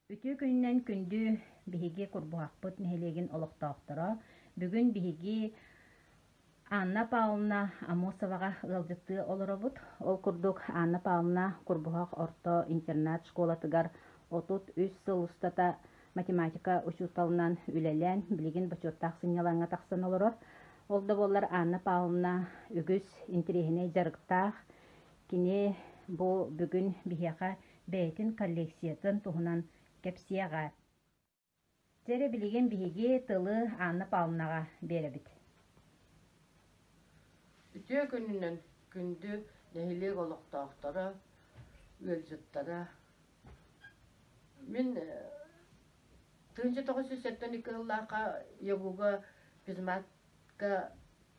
Үтүө күнүнэн күндү биһиги Курбуһахпыт нэһилиэгин олохтоохторо! Бүгүн биһиги Анна Павловна Аммосоваҕа ыалдьыттыы олоробут. Ол курдук Анна Павловна Курбуһах орто интернат школатыгар 33 сыл устата математика учууталынан үлэлээн, билигин бочуоттаах сынньалаҥҥа тахсан олорор. Ол да буоллар Анна Павловна үгүс интэриэһинэй дьарыктаах. Кини бу бүгүн биһиэхэ бэйэтин коллекциятын туһунан кэпсиэҕэ. Дьэ эрэ билигин биһиги тылы Анна Павловнаҕа биэрэбит. Үтүө күнүнэн күндү нэһилиэк олохтоохторо, ыалдьыттара. Мин 1972 сыллаахха ЯГУга физматка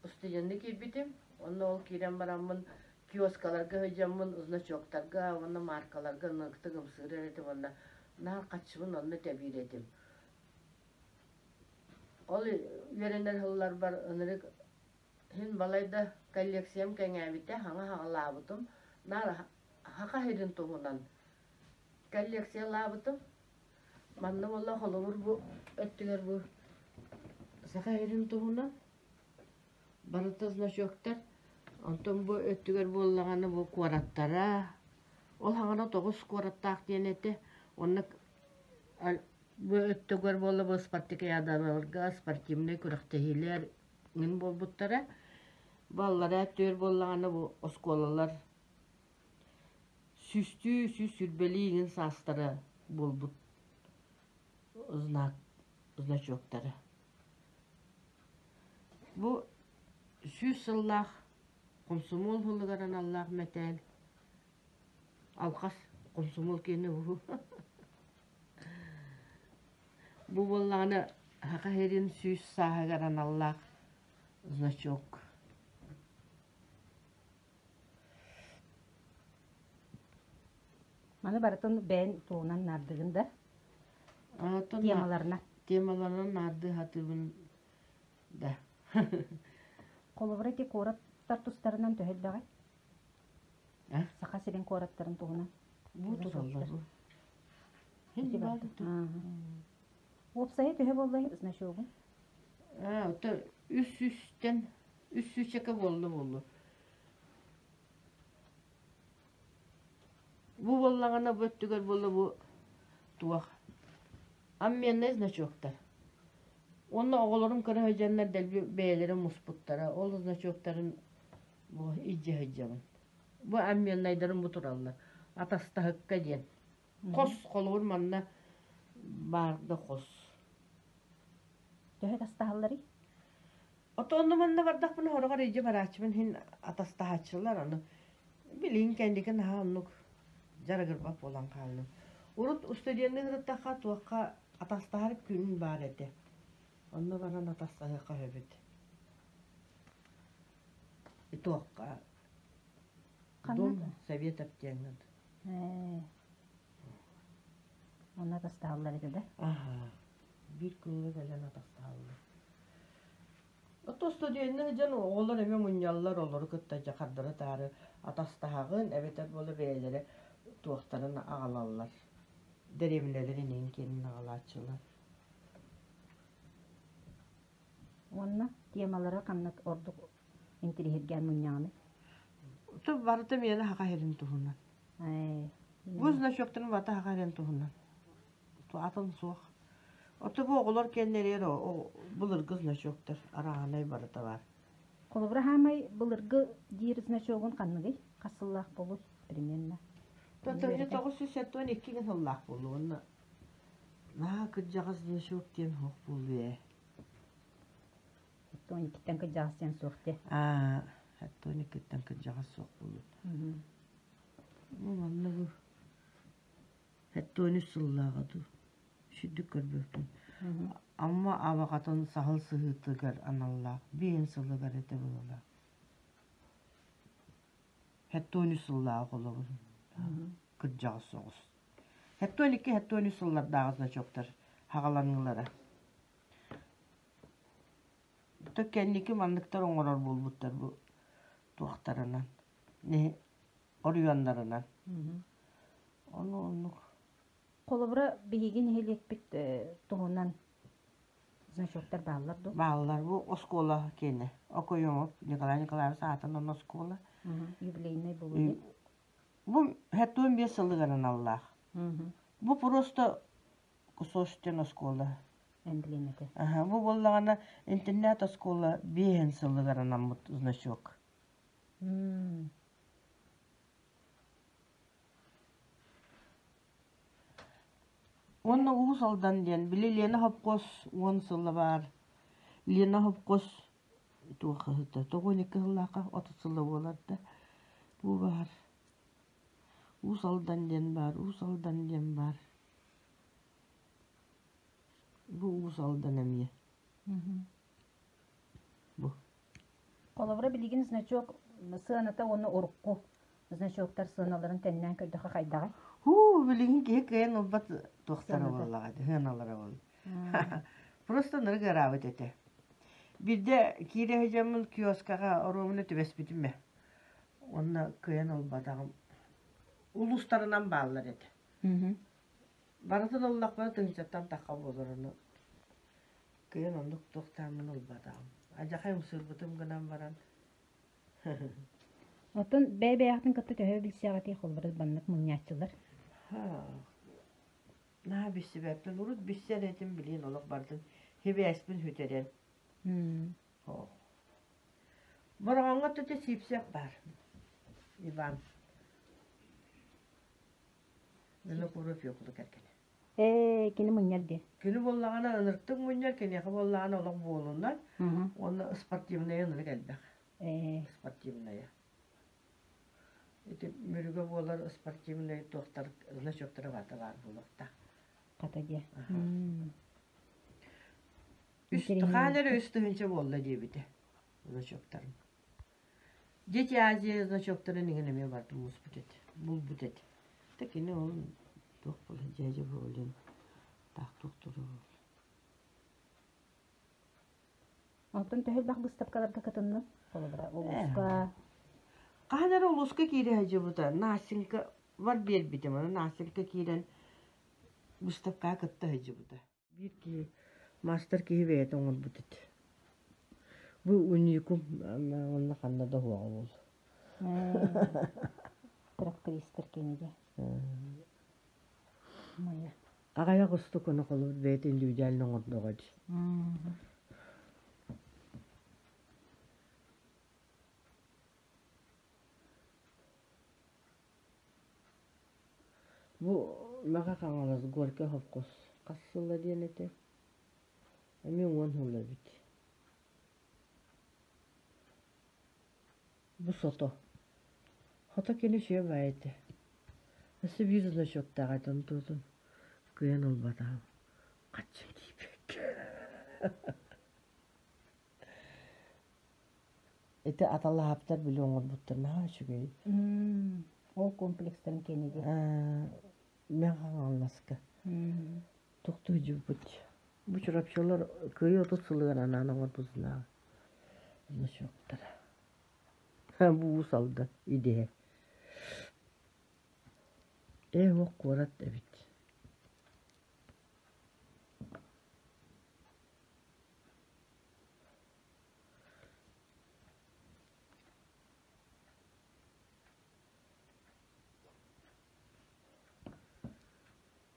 устудьуоннуу киирбитим. Онно ол киирэн бараммын киоскаларга сылдьаммын значоктарга уонна мааркаларга ынырыктык ымсыырар этим уонна наар хаччыбын онно тэбиир этим. Ол үөрэнэр сылларбар ынырык иһин балайда коллекциям кэҥээбитэ, хаҥа хаҕалаабытым. Наар саха сирин туһунан коллекциялаабытым. Манна буолла холобур бу өттүгэр бу саха сирин туһунан барыта значоктар. Онтон бу өттүгэр буоллаҕына бу куораттара, ол хаҥана тоҕус куораттаах диэн этэ. Онно бу өттүгэр буолла бу спартакиадаларга спортивнай күрэхтэһиилэр мин буолбуттара. Бу аллараа өттүгэр буоллаҕына бу оскуолалар сүүстүү, 120-лии иҥин саастара буолбут знак, значоктара. Бу 100 сыллаах хомсомуол сылыгар аналлаах мэтээл алҕас хомсомуол киэнэ уһу. Бу буоллаҕына Саха сирин 100 сааһыгар аналлаах значок. Маны барытын бэйэн туһунан наардыгын да? Темаларына. Темаларынан наардыы сатыыбын да. Холобура ити куораттар тустарынан төһө элбэҕий? Саха сирин куораттарын туһунан. Бу тураллар бу. Уопсайа төһө буоллай значогун? Аа, ото үс сүүстэн үс сүүсчэкэ буолла буоллу. Бу буоллаҕына бу өттүгэр буолла бу туох обменнай значоктар. Уонна оҕолорум кыра сылдьаннар дэлби бэйэлэрэ муспуттара. Ол значоктарын бу илдьэ сылдьабын. Бу обменнайдарым бу тураллар. Атастаһыкка диэн. Хос холобур манна баарга хос. Төһө атастаһалларый? Отонну манна бардахпына хороҕор илдьэ барааччыбын иһин атастаһааччылар аны билигин кэнники наһаа оннук дьарыгырбат буолан хааллым. Урут устудьуоннуу сырыттахха туохха атастаһар күн баар этэ. Онно баран атастаһыахха сөбүт. Туохха Дом Советов диэҥҥин. Ээ. Онно атастаһаллар этэ да? Аһаа. Биир күҥҥэ кэлэн атастаһаллар. Ото студеннар дьон оҕолор эмиэ мунньаллар, олору кытта дьэ хардары-таары атастаһаҕын эбэтэр буола бэйэлэрэ туохтарын аҕалаллар. Дэриэбинэлэрин иһин киэнин аҕалааччылар. Уонна темалара ханнык ордук интириэһиргээн мунньаҕыный? То барыта миэнэ саха сирин туһунан. Ээ. Бу значоктарын барыта саха сирин туһунан. Атын суох. Ото бу оҕолор кэннэригэр былыргы значоктар арааһынай барыта баар. Холобура хаамай былыргы диир значогун ханныгый? Хас сыллаах буолуй примерно? 1972 сыллаах буолуо уонна наһаа кырдьаҕас значок диэн суох буолуо ээ. 12-ттэн кырдьаҕас диэн суох дии. Аа, 12-ттэн кырдьаҕас суох буолуо. Бу манна бу 73 сыллааҕа дуу сүрдүк көрбөппүн. Амма абаҕатын саһыл сыһыытыгар аналлаах биэһин сылыгар этэ буолла. 73 сыллааҕы холобур кырдьаҕас соҕус. 72-73 сыллардааҕы значоктар хаҕаланыылара. То кэнники манныктар оҥорор буолбуттар бу туохтарынан, оройуоннарынан. Ону оннук. Холобура, биһиги нэһилиэкпит туһунан значоктар бааллар дуо? Бааллар. Бу оскуола киэнэ. Окоемов Николай Николаевич аатынан оскуола. Юбилейный буолуо. Бу 75 сылыгар аналлаах. Бу просто кусочтен оскуола. Эмблемэтэ. Аха, бу буоллаҕына интернат оскуола биэһин сылыгар анаммыт значок. Уонна Уус Алдан диэн, били Лена сопхуос уон сыла баар. Лена сопхуос туох хаһыта, 92 сыллаахха 30 сыла буолар да бу баар. Уус Алдан диэн баар, Уус Алдан диэн баар. Бу Уус Алдан эмиэ. Бу. Холобура, билигин значок сыаната уонна урукку значоктар сыаналарын тэннээн көрдөххө хайдаҕый? Һуу, билигин киһи кыайан ылбат туохтара буоллаҕа дии, сыаналара буолла. Просто ынырык ыараабыт этэ. Биирдэ киирэ сылдьаммын киоскаҕа оруобуна түбэспитим ээ. Уонна кыайан ылбатаҕым. Улуустарынан бааллар этэ. Барытын ыллахпына тыһыынчаттан тахха буолар ону Кыайан оннук туохтааммын ылбатаҕым. Алдьархай ымсыырбытым гынан баран Оттон бэйэ-бэйэҕитин кытта төһө билсэҕитий холобура маннык мунньааччылар? Наһаа билсибэппин. Урут билсэр этим, билигин олох бардым. Сибээспин сүтэрэн. Бороҕоҥҥо тете Сипсев баар. Иван. Винокуров Фекла кэргэнэ. Ээ, кини мунньар дии. Кини буоллаҕына ынырыктык мунньар, киниэхэ буоллаҕына олох буолунар. Уонна спортивнайа ынырык элбэх. Ээ. Спортивная. Ити Мүрүгэ буолар спортивнай туохтар значоктара барыта баар буолуохтаах. Хата диэ. Үс хаан эрэ үс тыһыынча буолла диэбитэ значоктарым. Дети Азия значоктарын иҥин эмиэ барытын муспут этэ, булбут этэ. Да кини ол туох буолла дядя Волин таах туохтура буолла. Онтон төһө элбэх быыстапкаларга кытыннын? Холобура, улууска Хаһан эрэ улууска киирэ сылдьыбыта. Настенька бар биэрбитим. Аны Настенька киирэн быыстапкаҕа кытта сылдьыбыта. Биир киһи маастар киһи бэйэтэ оҥорбут этэ. Бу уникум уонна ханна да уһуоҕа буолуо. Трактористар киэнэ Моя. Аҕыйах устук ону холобур бэйэтэ индивидуально оҥордоҕо дии. Бу Мэҥэ Хаҥалас Горькай холкуос хас сыла диэн этэй? Эмиэ уон сыл эбит. Бу сото. Хото кини үчүгэй баҕайы этэ. Өссө биир значоктаах этэ онтуотун кыайан ылбатаҕым. Хаччым тиийбэккэ. Ити аталаһаптар били оҥорбуттар наһаа үчүгэй. Ол комплекстарын киэнэ дии. Мэҥэ Хаҥаласка. Тохтуу дьубут. Бу чурапчылар Кыайыы 30 сылыгар анаан оҥорбутунааҕы значоктара. Бу Уус Алдан идэһэ. Ээ уох куорат эбит.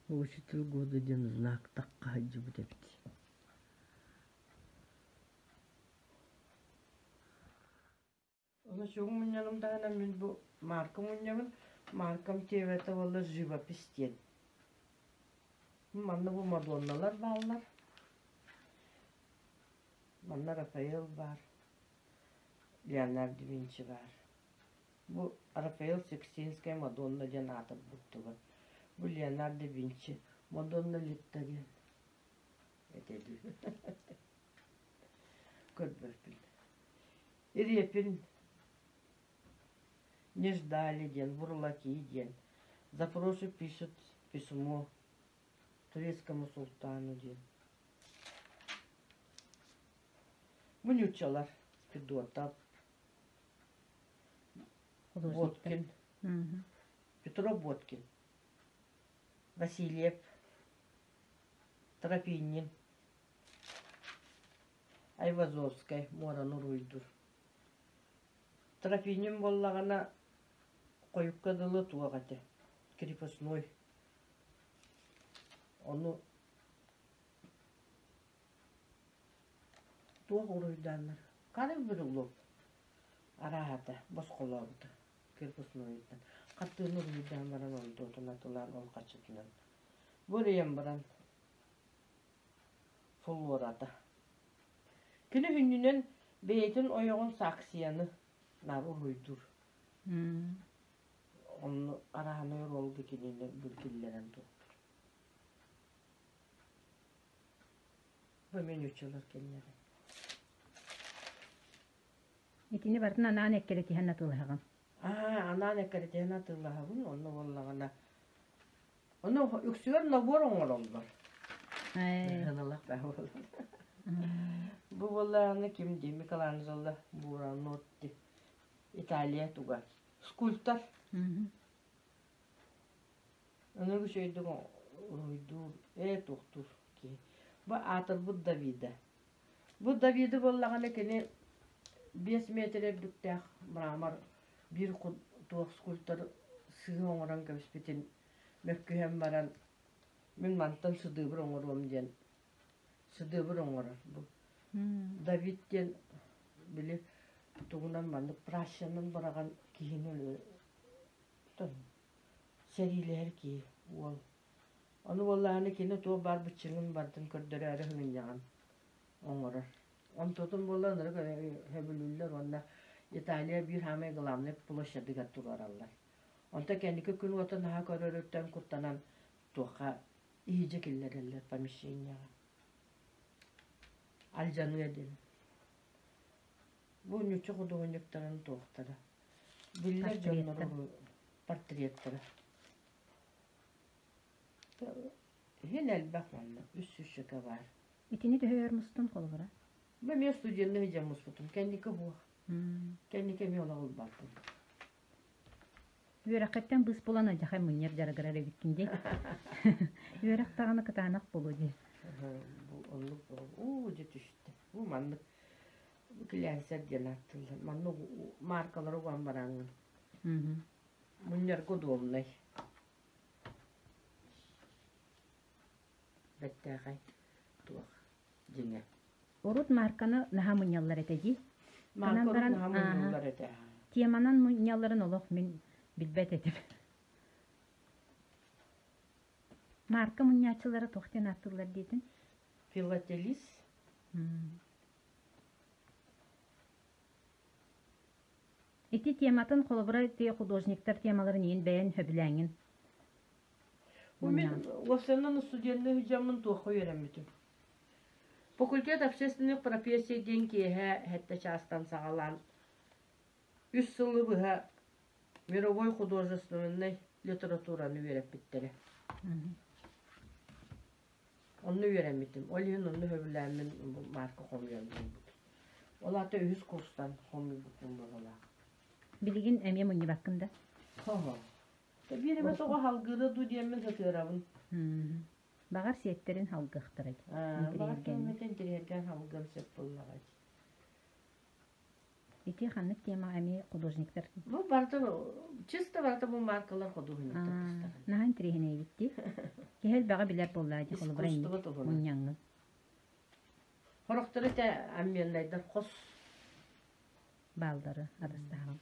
Учитель года диэн знак тахха сылдьыбыт эбит. Ону чугу мунньаным таһынан мин бу марка мунньабын. Маркам тиэмэтэ буолла живопись диэн. Манна бу Мадонналар бааллар. Манна Рафаэл баар, Леонардо Винчи баар. Бу Рафаэл Сикстинская Мадонна диэн аатырбыт Бу Леонардо Винчи Мадонна Литта диэн этэ дии. Көрбөппүн. Репин Не ждали диэн, Бурлаки диэн. Запросы пишет письмо турецкому султану диэн. Бу нууччалар Федотов, Боткин, Петро Боткин, Васильев. Тропинин, Айвазовскай муораны уруйдуур. Тропинин буоллаҕына хойукка дылы туох этэ, крепостной. Ону туох уруйдааннар Карл Брюллов арааһата босхолообута крепостнойуттан. Хартыына уруйдаан баран онтуотун атылаан ол хаччытынан бу эрийэн баран флората. Кини сүнньүнэн бэйэтин ойоҕун Саксияны наар уруйдуур. Онно арааһынай оруолга кинини киллэрэн туохтур. Бу менючалар кэллэрэ. Итини барытын анаан эккирэтиһэн атыылаһаҕын. Аа, анаан эккирэтиһэн атыылаһабын, онно буоллаҕына Ону үксүгэр нобуор оҥороллор. Ыһыналах баа буолар. Бу буоллаҕына ким дии Микеланджело Буонаротти Италия туга скульптор. Аны үчүгэйдик уруһуйдуур, ээ туохтуур киһи. Бу аатырбыт Давида. Бу Давиды буоллаҕына кини 5 метр үрдүктээх мрамор биир туох скульптор сыыһа оҥорон кэбиспитин мөккүһэн баран мин мантан сыдыыбыр оҥоруом диэн сыдыыбыр оҥорор бу Давид диэн били тугунан маннык пращанан быраҕан киһини сэриилэһэр киһи уол ону буоллаҕына кини туох баар быччыҥын барытын көрдөрөөрү сыгынньаҕын оҥорор онтутун буолла ынырык сөбүлүүллэр уонна Италия биир саамай главнай площадыгар туруораллар Онтон кэнники күн уота наһаа көрөрүттэн куттанан туохха иһдьэ киллэрэллэр помещениеҕа. Алдьаныа диэн. Бу ньучча худуоһунньуктарын туохтара. Биллэр дьоннору портреттара. Иһин элбэх манна, үс сүүсчэкэ баар. Итини төһө өр мустун холобура? Бу эмиэ студенныы сылдьан муспутум. Кэнники буох. Кэнники эмиэ олох ылбаппын. Үөрэххиттэн быыс булан алдьархай мунньар дьарыгырар эбиккин дии. Үөрэх даҕаны кытаанах буолуо дии. Бу оннук уу дьэ түстэ. Бу маннык килээнсэр диэн ааттыыллар. Маннык маркалары уган бараҥҥын. Мунньарга удобнай. Бэртээхэй туох дьиҥэ. Урут марканы наһаа мунньаллар этэ дии. Марка урут наһаа мунньуллар этэ. Теманан мунньалларын олох мин билбэт этим. Марка мунньааччылара туох диэн ааттыыллар диэтин? Филателист. Ити тематын холобура ити художниктар темаларын иин бэйэн сөбүлээҥҥин Бу мин уопсайынан студенныы сылдьаммын туохха үөрэммитим. Факультет общественных профессий диэн киэһэ сэттэ чаастан саҕалаан үс сылы быһа мировой художественнай литератураны үөрэппиттэрэ. Онно үөрэммитим. Ол иһин онно сөбүлээммин бу марка хомуйан булбутум. Ол аата үһүс курстан хомуйбуппун быһыылаах. Билигин эмиэ мунньубаккын да? Хо-хо. Биир эмэ тоҕо халгыыра дуу диэммин сытыарабын. Баҕар сиэттэрин халгыахтара дии. Баҕар ким интэриэһиргээн халгыан сөп буоллаҕа дии. Ити ханнык темаҕа эмиэ художниктар? Бу барыта чисто барыта бу маркалар художниктар тустарынан. Наһаа интэриэһинэй эбит дии. Киһи элбэҕи билэр буоллаа дии холобура Искусство туһунан. мунньаҥҥын. Сорохтору этэ обменнайдар хос бааллары атастаһаҕын.